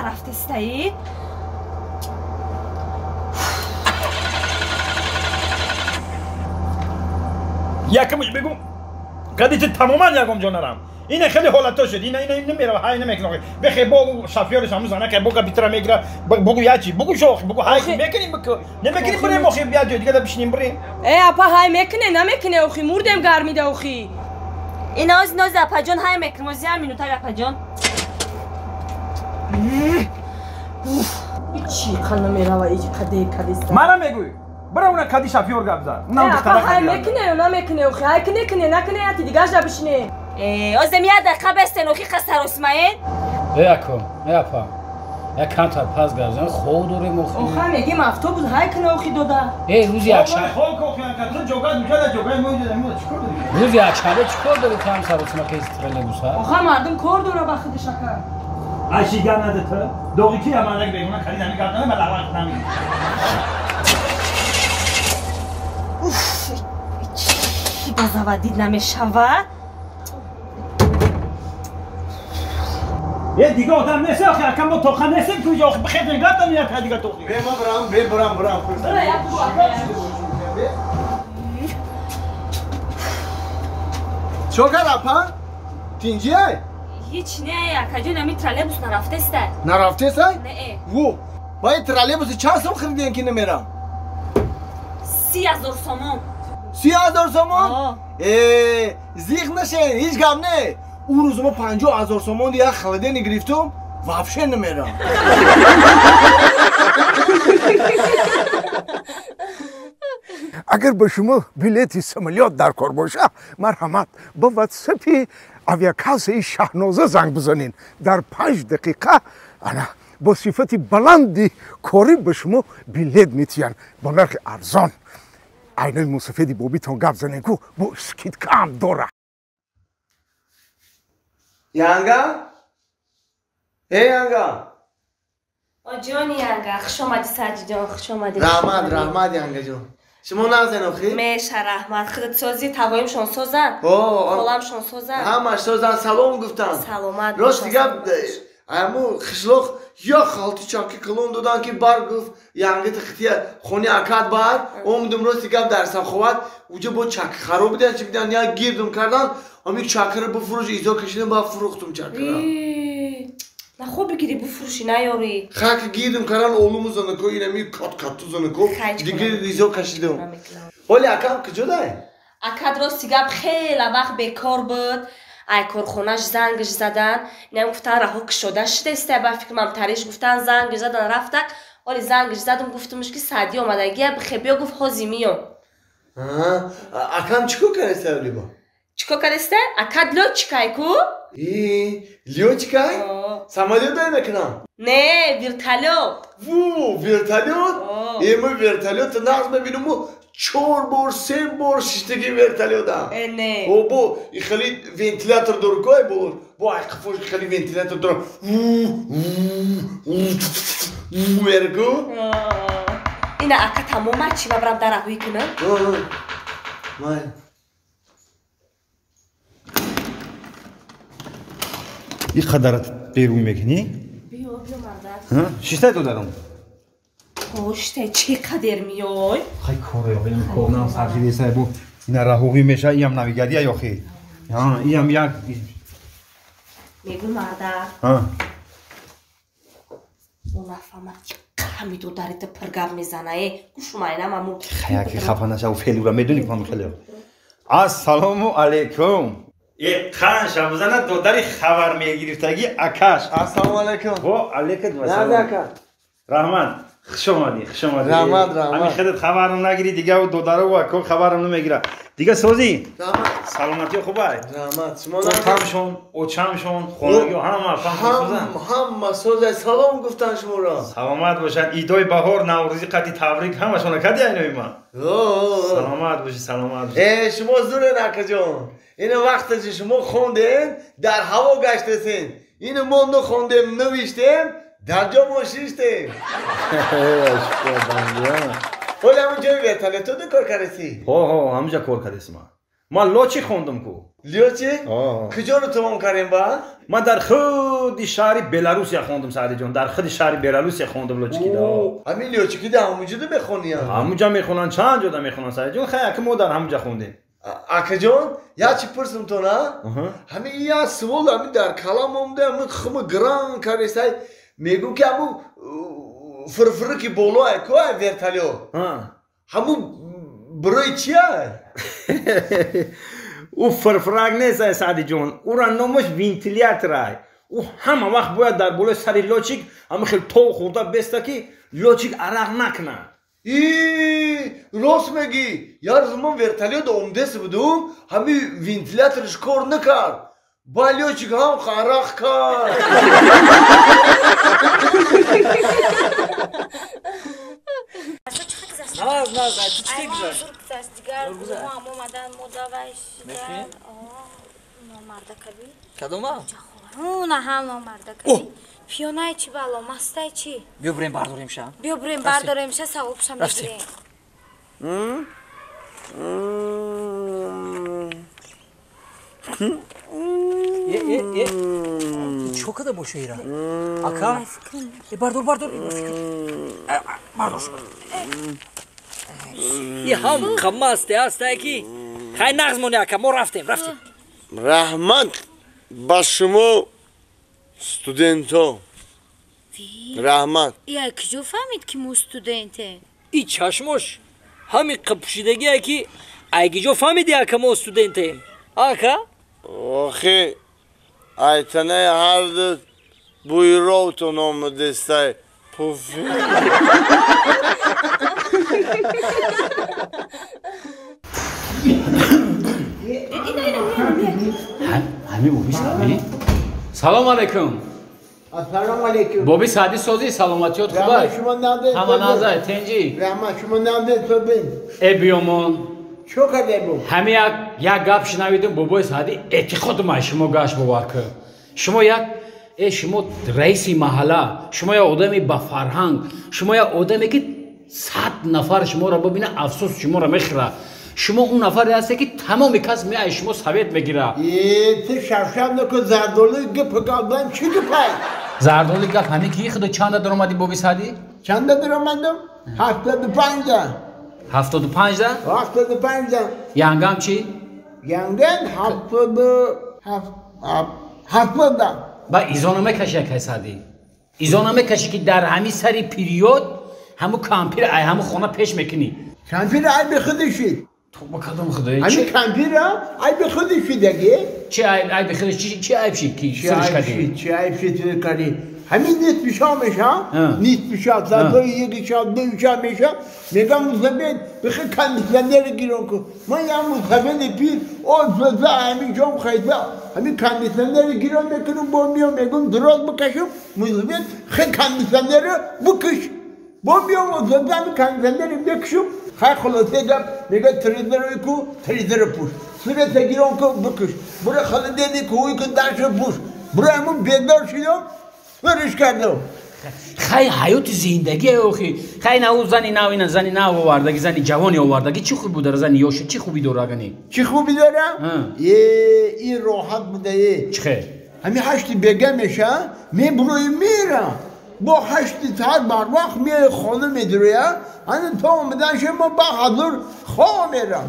нарафтестаи? Якамуш бигум, кади ти тамоман ягом ҷо нарам. Ина хеле ҳолато шуд. Ина ина намерава, ҳай намекунад. Бехе бо шофёриш ҳамун занака бо капитра мегира, бугу ячи, бугу шох, бугу ҳай мекунем бугу. Намекунем бирем охи бия ҷой дига да бишинем бирем. Э апа ҳай мекуне, намекуне охи, мурдем гармида охи. Ина оз ноз апаҷон ҳай мекунем, оз як минута апаҷон. Чӣ қа намерава, ич қаде кадиста. Мана мегӯй. Бира уна кади шофёр гап зад. Унам духтара ҳай мекуне, намекуне охи, ҳай куне куне, накуне яти дигаш да бишине. Озем як дақиқа бестен охи қасаросмаен. Э ако, э апа. Як камтар пас гап зан, хоб дорем охи. Оха мегим автобус ҳай куне охи дода. Э рӯзи якшанбе. Хоб охи анка ту ҷога дуҷа ҷогаи мо иҷа мо чикор дорӣ? Рӯзи якшанбе чикор дорӣ там саросма ки троллейбус ҳа? Оха мардум кор дора ба худаш ака. Айши гап наде ту. Доғи ки аманак бегуна кади ҳами гап наде ба лағват нами. Уф, чӣ базавадид намешава? Е дига одам нест охи, ака мо тоқа нестем ку охи бихед награфтам як дига тоқи. Бе ма брам, бе брам, брам. Чо кард апа? Тинҷиай? Ҳеҷ не, акаҷон, ами троллейбус нарафтеста. Нарафтестай? Не. Во, ба ин троллейбуси чанд сом харидем ки намерам? 30,000 сомон. 30,000 сомон? Э, зиқ нашен, ҳеҷ гап не. Ӯ рӯз ма 50,000 сомон як холодильник гирифтум, вообще намерам. Агар ба шумо билети самолёт дар кор боша, марҳамат, ба ватсапи авиакассаи Шаҳноза занг бизанед. Дар 5 дақиқа ана бо сифати баланди корӣ ба шумо билет метиҳанд бо нархи арзон. Айнаи мусафеди бобитон гап занед ку бо скидкаам дора. Янга? Э Янга? О ҷони Янга, хуш омадӣ Саҷидҷон, хуш омадӣ. Раҳмат, раҳмат Янгаҷон. Шумо нағзен охи? Меша раҳмат. Худат созӣ, тавоимшон созанд? Холамшон созанд? Ҳамаш созанд, салом гуфтанд. Саломат. Рост гап, аму қишлоқ як халти чаки калон додан ки бар гуфт янгити хития хони акад бар омдум рости гап дар саховат уҷа бо чаки хароб бидан чи бидан як гирдум кардан ами чакара буфурӯш изо кашидам ба фурӯхтум чакара. Нахо бигири буфурӯши наёрӣ. Хак гирдум кардан олуму занако инами кат кату занако дигар изо кашидам. Ҳоли акам куҷо дай? Акад рости гап хеле вақт бекор буд. Ай корхонаш зангш задан, инам гуфтан раҳо кушода шудеста, ба фикрам тариш гуфтан зангш задан рафтак. Оли зангш задам гуфтумш ки Саъдӣ омадагия бихе биё, гуфт ҳози миём. Акам чӣ кор кардаста либо? Чӣ кор кардаста? Акад лётчикай ку? И лётчикай? Самолёт дай мекунам? Не, вертолёт. Ву, вертолёт? Э мо вертолёт нағз мебинуму 4 бор, 3 бор шиштаги вертолётам. Э не. О бо и хеле вентилятор дор кой бо бо ай қафош хеле вентилятор дор. Мерку. Ина ака тамома чӣ ма брам дар раҳоӣ кунам? Май. И қадарат берун мекунӣ? Биё, биё мардак. Шиштай додарам. Оште чӣ қадер миёй? Хай коре, ин корнам сархидесай бу. Ина раҳоӣ меша, иам навигария ёхи. Ҳа, иам як мегӯ мардак. Ҳа. Ӯ нафаҳмад ки ҳами додарита пиргап мезана, э, гӯшумайнам аму. Хаяки хафа нашав, фелура медонӣ кам хеле. Ассалому алайкум. Э қанша бизана додари хабар мегирифтагӣ акаш. Ассалому алайкум. Во алайкум ассалом. Ака. Раҳмат. Хуш омадӣ, хуш омадӣ. Раҳмат, раҳмат. Ҳамин худат хабарам нагирӣ, дига ӯ додару ако хабарам намегира. Дига созӣ? Раҳмат. Саломатӣ хубай? Раҳмат. Шумо отамшон, очамшон, хонагиҳо ҳама созанд? Ҳама созанд. Салом гуфтан шуморо. Саломат бошанд. Идои баҳор, Наврӯзӣ қати табрик ҳамашона кади айнои ман. Саломат бошӣ, саломат бошӣ. Э, шумо зурен акаҷон. Ина вақте ки шумо хондем, дар ҳаво гаштесен. Ина мо нахондем, навиштем, дар ҷо мо шиштем. Ҳоли ҳамун ҷои вертолётода кор кардеси? Ҳо, ҳо, ҳамунҷа кор кардесим ман. Ман лётчик хондум ку. Лётчик? Куҷоро тамом кардем ба? Ман дар худи шаҳри Беларусия хондум, Саъдиҷон. Дар худи шаҳри Беларусия хондум лётчикида. Ҳамин лётчикида ҳамунҷода мехониям? Ҳамунҷа мехонанд, чанд ҷода мехонанд, Саъдиҷон. Хай, ака мо дар ҳамунҷа хондем. Акаҷон, як чи пурсум то на? Ҳамин як суол ҳамин дар калам омда, ҳамин хими гран кардесай, мегӯм ки ҳамун фирфири ки боло ай ку ай вертолёт. Ҳамун барои чи ай? Ӯ фирфирак нест ай, Саъдиҷон. Ӯра номаш вентилятор ай. Ӯ ҳама вақт бояд дар болои сари лётчик ҳама хел тов хӯрда беста, ки лётчик арақ накунад. Рост мегӣ, як рӯз ман вертолёт омдест будум, ҳамин вентиляторш кор накард, ба лётчик ҳам арақ кард. Наз, наз, ту чӣ гузашт? Кадома? Пиёнай чӣ бало, мастай чӣ? Биё бурем бардорем ша. Биё бурем бардорем ша, савобша мегирем. Е, е, е. Чӣ када боша ира? Ака? Е, бардор, бардор. Бардор. И ҳам қамасте астае ки хай нағз мони ака, мо рафтем, рафтем. Раҳмат ба шумо студентҳо, раҳмат. Я куҷо фаҳмид ки мо студентем? И чашмош ҳамин қаппӯшидагие ки айгиҷо фаҳмиди ака мо студентем, ака? Охи айтанаи ҳарду бӯйровтон омадестай, пуфи. Ҳамин боби Саъдӣ? Салом алейкум. Ассалому алейкум. Боби Саъдӣ созӣ, саломатиёт хубай? Ҳама назай, тенҷӣ? Раҳмат, шумо надед собин. Э биёмон. Чо кардем? Ҳамин як гап шунавидум, бобои Саъдӣ, эътиқодум ай шумо гашт бовар кун. Шумо як шумо раиси маҳалла, шумо як одами ба фарҳанг, шумо як одаме ки 100 нафар шуморо бибина, афсӯс шуморо мехӯрад. Шумо он нафаре ҳасте ки тамоми кас меай шумо совет мегирад. Э, ту шавшав накун, зардолуи гап гапдан чӣ гапай? Зардолуи гап ҳамин ки худо чанда даромадӣ боби Саъдӣ? Чанда даромадам? 75-да. 75-да? 75-да. Янгам чӣ? Янгам 77-да. Ба изо намекашӣ акай Саъдӣ? Изо намекашӣ ки дар ҳамин сари период ҳамун кампир ай ҳамун хона пеш мекунӣ? Кампир айби худашид. То ба кадом худое? Ҳамин кампира айби худашид аге? Чи айби худаш? Чи айб шид ки сирш кардӣ? Чи айб шид сирш кардӣ? Ҳамин нисфи шаб меша, нисфи шаб, соатҳои яки шаб, дуи шаб меша, мегам мусафед бихе кондитсионер гирон кун. Ман як мусафеди пир оз ҳамин ҷом хайса, ҳамин кондитсионер гирон мекунам, бо миём мегум дроз бикашам, мусафед хе кондитсионерро бикаш. Бо миём мусафед ҳамин кондитсионерро бикашам, хай хулоса гап мега телевизорро ку, телевизорро пӯш. Сурата гирон кун, бикаш. Бура холодильник ҳуй кун, даршо пӯш. Бура ҳамун бедор шидам, фириш кардам. Хай ҳаёти зиндагӣ охи. Хай на ӯ зани нав, ина зани нав овардаги, зани ҷавоне овардаги, чӣ хуб буда зани ёша, чӣ хубӣ дора агани? Чӣ хубӣ дора? Е, ин роҳат буда е. Чӣ хел? Ҳамин ҳашти бега меша, мебурои мера. Бо ҳашти саат барвақт меои хона медуроя, ҳамин то омаданша мо ба ҳазур хоб мерам.